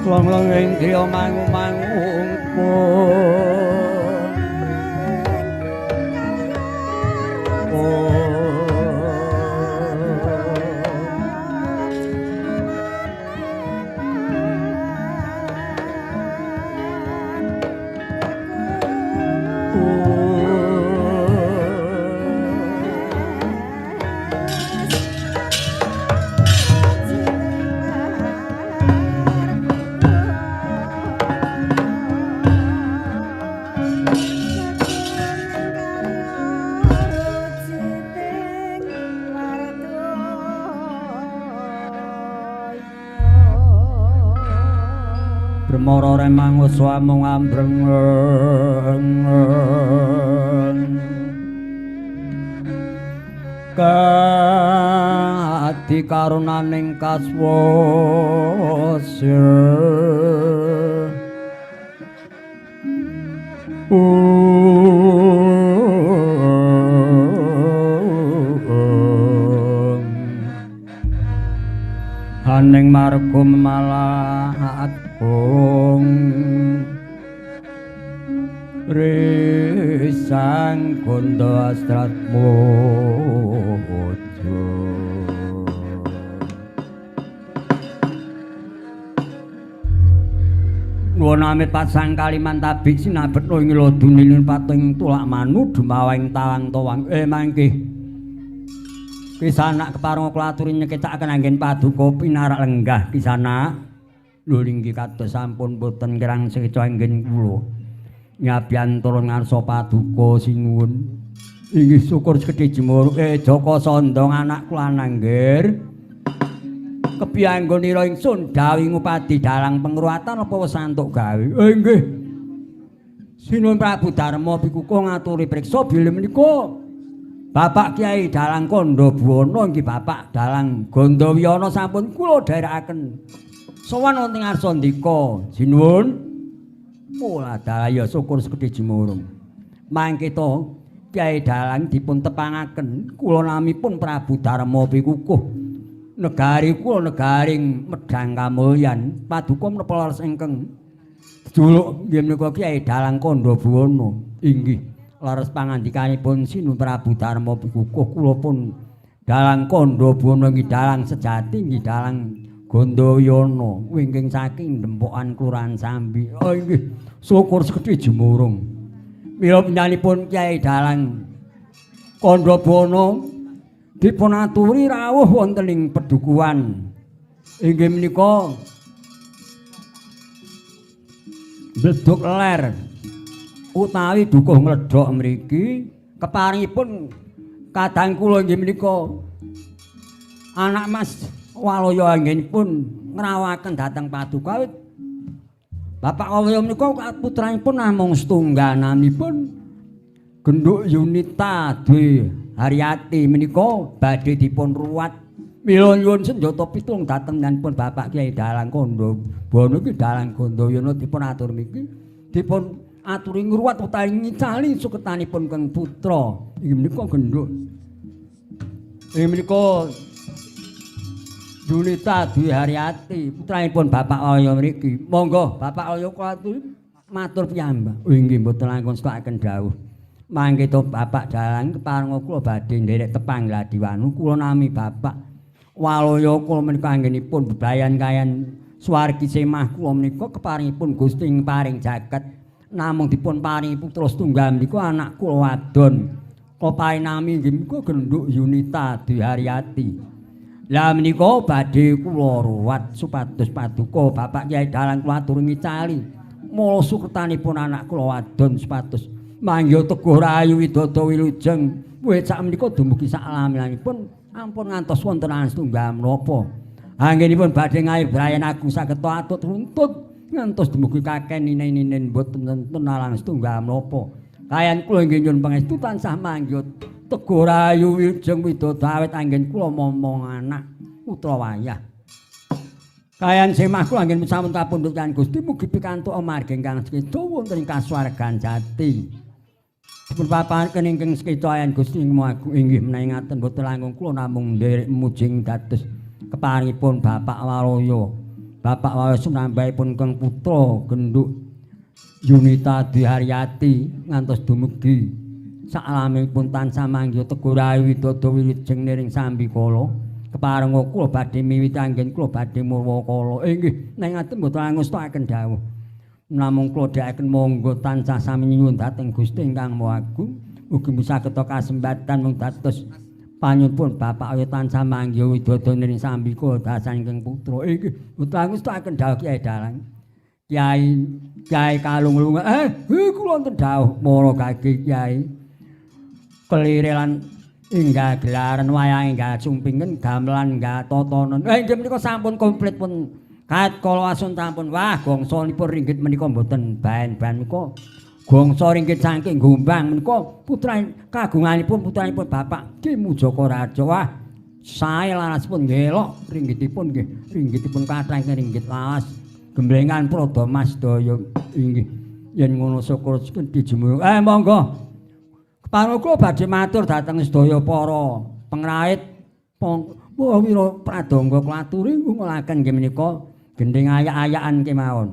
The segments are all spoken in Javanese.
Long-long ing griya mangu-mangu. Bremara remang uswamung ambreng kadi karunaning kaswasa. Haning marga malah agung risang gondo astratmojo. Nuwun amit pasang kaliman tabik sinabetno ing ladunilin pating tulak manu dumawang tawang towang. Mangke kisanak kepareng kula aturi nyekecakaken anggen paduka pinarak lenggah kisanak. Lho inggih kados sampun boten kirang sekeca anggen kula nyabyantara ngarsa paduka sinuwun. Inggih syukur sekedhi jemur. Jaka Sandha anak kula nangger. Kepiye anggonira ingsun dawuh ngupadi dalang pengruwatan apa wis antuk gawe? Inggih. Sinuwun Prabu Darma pikukuh ngaturi priksa bilih menika Bapak Kyai Dalang Kandha Buwana inggih Bapak Dalang Gandawiyana sampun kula dherekaken. Sowan wonten ngarsa ndika, sinuwun. Mula dalaya syukur sekedhi jumurung. Mangke to Kyai Dalang dipun tepangaken kula namipun Prabu Darma pikukuh. Negari kula negaring Medhang Kamulyan, paduka menapa leres ingkang jejuluk nggih menika Kyai Dalang Kandha Buwana. Inggih leres pangandikanipun Sinuwun Prabu Darma pikukuh kula pun Dalang Kandha Buwana inggih dalang sejati inggih dalang Gandayana wingking saking Dempokan Kelurahan Sambi. Oh inggih syukur sekedhi jumurung. Mila panjenenganipun Kyai Dalang Kandha Buwana dipun aturi rawuh wonten ing pedukuhan. Inggih menika Bledug Ler utawi Dukuh Ngledhok mriki keparingipun kadang kula inggih menika anak Mas Walaya anggenipun ngrawaken dhateng paduka. Bapak Walaya menika putranipun namung setunggal naminipun Genduk Yunita Dwi Haryati menika badhe dipun ruwat. Mila nyuwun senjata pitulung dhateng panjenenganipun Bapak Kyai Dalang Kandha Buwana iki Dalang Gandayana dipun atur mriki dipun aturi ngruwat utawi ngicali suketanipun keng putra inggih menika Genduk. Inggih menika Yunita Dwi Haryati putranipun Bapak Walaya mriki. Monggo Bapak Walaya kula aturi matur piyambak. Oh inggih mboten langkung setokaken dawuh. Mangke to Bapak Dalang keparenga kula badhe nderek tepang gladiwanu kula nami Bapak Walaya kula menika anggenipun bebrayan kayan swargi semah kula menika keparingipun Gusti ing paring jagat namung dipun paringi putra setunggal menika anak kula wadon. Kula parinami inggih menika Genduk Yunita Dwi Haryati. Lah menika badhe kula ruwat supados paduka Bapak Kyai Dalang kula aturi ngicali mula sukertanipun anak kula wadon supados mangga teguh rahayu widodo wilujeng. Wit sak menika dumugi sak lami-lamipun ampun ngantos wonten astunggal menapa. Anggenipun badhe ngayu brayan agung saged atut runtut ngantos dumugi kaken ninen-ninen boten wonten alang setunggal menapa. Kayan kula inggih nyuwun pangestu tansah mangga teguh rahayu wilujeng widodo awit anggen kula momong anak putra wayah. Kayan semah kula anggen sampun kapundhut kaliyan Gusti mugi pikantuk amarga ingkang sekeca wonten ing kasuwargan jati. Dipun papaken ingkang sekeca ayan Gusti ing agung inggih menawi ngaten boten langkung kula namung nderek mujing dados keparingipun Bapak Walaya. Bapak Wayo sunambahipun keng putra genduk Yunita Dwi Haryati ngantos dumugi saklamipun tansah manggiha teguh rahayu widodo wilujeng niring sambikala. Keparenga kula badhe miwiti anggen kula badhe murwakala. Inggih, nek ngaten mboten angestakaken dawuh. Namung kula dhakaken monggo tansah sami nyuwun dhateng Gusti ingkang Maha Agung. Mugi saged kasembatan mung dados panyuwun Bapak Wayo tansah manggiha widodo niring sambikala dasan ingkang putra. Inggih, mboten angestakaken dawuh Kyai Dalang. Kyai Kyai Kalung lunga. Kula wonten dawuh mara kaki Kyai. Kelire lan enggal gelaran wayang enggal sumpingen gamelan enggal tatanan. Inggih menika sampun komplit pun kait kala asun sampun. Wah, gongsanipun ringgit menika mboten baen-baen menika. Gongsa ringgit saking Gombang menika putra kagunganipun putranipun Bapak Ki Mujaka Raja. Wah, sae larasipun ngelok ringgitipun nggih. Ringgitipun kathah ingkang ringgit lawas. Gemblengan Prada Mas daya inggih. Yen ngono syukur dijumuh. Monggo. Kula badhe matur dhateng sedaya para pengrait wira pradangga klaturi ngulaken nggih menika gendhing ayak-ayakan kemawon.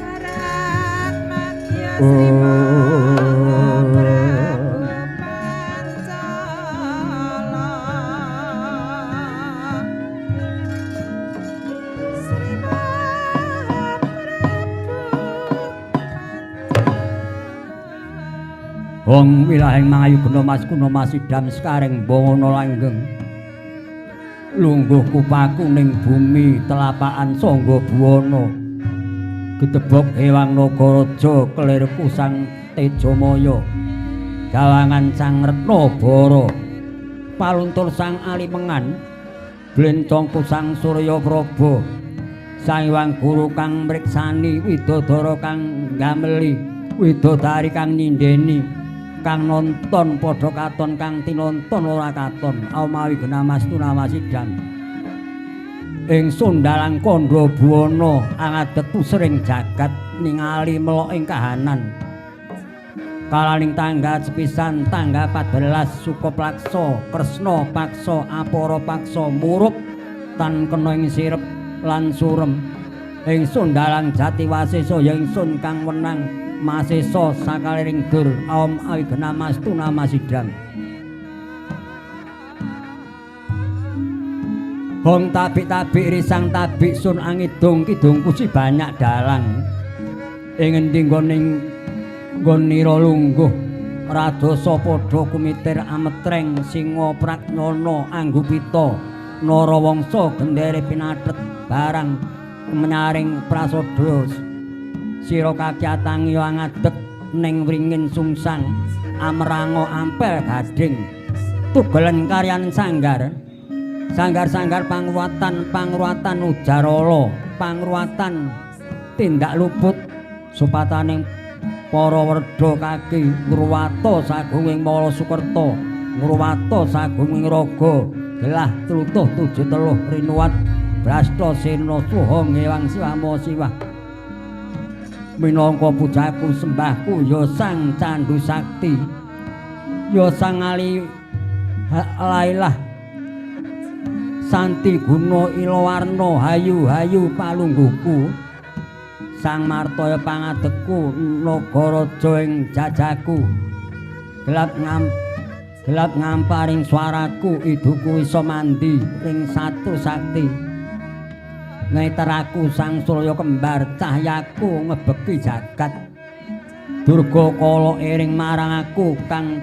Barat Madya Sri Prabu Pancala Sri Maha Prabu Pancala. Hong wilahing mangayu gena mas kuna masidam sekareng bongono langgeng. Lungguh kupaku ning bumi telapakan sangga buwana. Gedebok hewang nagaraja kelir kusang Tejamaya. Gawangan sang Retna Bara. Paluntur sang Alimengan. Blencong kusang Surya Praba. Sang Hyang Guru kang mriksani widodara kang gameli, widodari kang nyindeni. Kang nonton padha katon kang tinonton ora katon aumawi genamastu namasidam ingsun dalang kandha buwana angadeg pusring jagat ningali melok ing kahanan kalaning tangga sepisan tangga 14 Sukaplaksa Kresna paksa apara paksa murup tan kena ing sirep lan surem ingsun dalang jati wasesa ya ingsun kang wenang masesa sakaliring dur aom awigenamastu namasidam. Hong tabik-tabik risang tabik sun angidung kidung kusi banyak dalang ing endi nggone nggonira lungguh radasa padha kumitir ametreng singa pragnyana anggupita narawangsa gendere pinathet barang menyaring prasadha sira kakyatangi angadeg ning wringin sungsang amranga ampel gading tugelen karyan sanggar sanggar-sanggar pangruwatan pangruwatan ujarala pangruwatan tindak luput supataning para werda kaki ngruwata sagunging mala sukerta ngruwata sagunging raga gelah tlutuh tujuh teluh rinuwat brasta sena suha ngewang siwama siwah minangka pujaku sembahku ya Sang Candu Sakti ya Sang Ali Lailah Santi Guna Ilawarna hayu hayu palungguhku Sang Martaya pangadegku nagaraja ing jajaku gelap ngamparing swaraku iduku iso mandi ring satu sakti neteraku Sang Surya kembar cahyaku ngebeki jagat Durga kala ering marang aku kang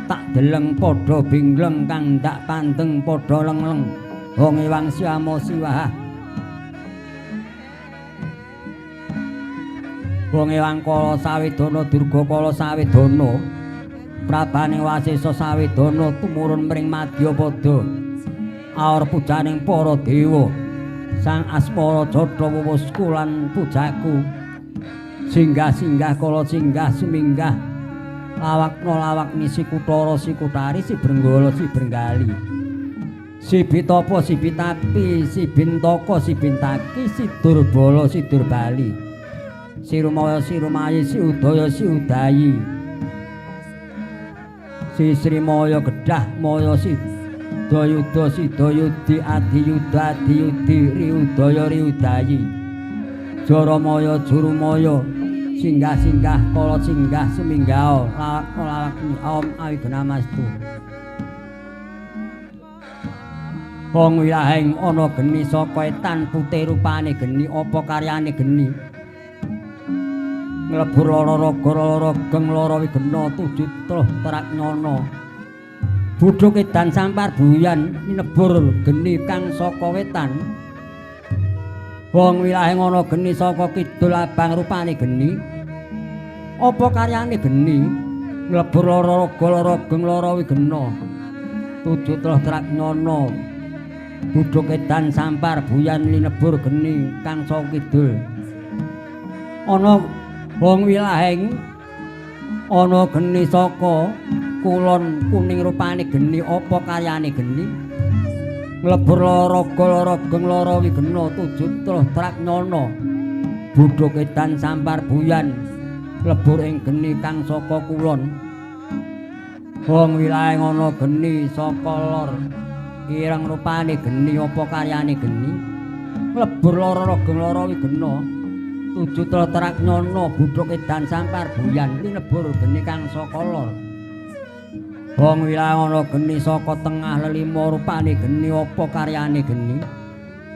tak deleng padha bingleng kang ndak pandeng padha lengleng hong ewang siamo siwah hong ewang kala sawedana Durga kala sawedana prabane wasesa sawedana tumurun mring madyapada aor pujaning para dewa Sang Asmara jatha wuwusku lan pujaku singgah-singgah kala singgah suminggah lawakna lawakni si kutara si kutari si brenggala si brenggali si bitapa si bitapi si bintaka si bintaki si durbala si durbali si rumaya si rumayi si udaya si udayi Sisri Maya Gedah Maya Sidayuda Sidayudi Adiyuda Adiyudi Riudaya Riudayi Jaramaya Jurumaya singgah-singgah kala singgah suminggah lawak lawak om awigunamastu. Wong wilahing ana geni saka etan putih rupane geni apa karyane geni nglebur lara raga lara geng lara wigena tujuh truh terak nyono budhuk edan sampar buyan minebur geni kang saka wetan. Wong wilahing ana geni saka kidul abang rupane geni apa karyane geni nglebur lara raga lara geng lara wigena tujuh truh terak nyono budhuk edan sampar buyan linebur geni kang saka kidul. Ana wong wilahing ana geni saka kulon kuning rupane geni apa karyane geni nglebur lara raga lara geng lara wigena tujuh truh trak nyono budhuk edan sampar buyan lebur ing geni kang saka kulon. Wong wilahing ana geni saka lor ireng rupane geni apa karyane geni nglebur lara raga lara wigena tujuh truh terak nyono budhuk edan sampar buyan linebur geni kang saka lor. Wong wilahing ana geni saka tengah lelima rupane geni apa karyane geni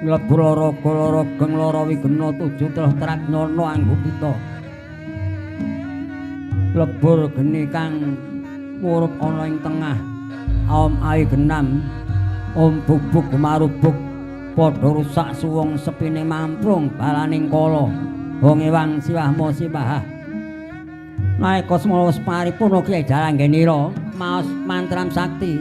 nglebur lara raga lara geng lara wigena tujuh truh terak nyono anggupita lebur geni kang murup ana ing tengah aom ae genam om bubuk marubuk padha rusak suwung sepine mamprung balaning kala wong ewang siwahma siwah. Naika semana wis paripurna Kyai Jalanggenira maos mantram sakti.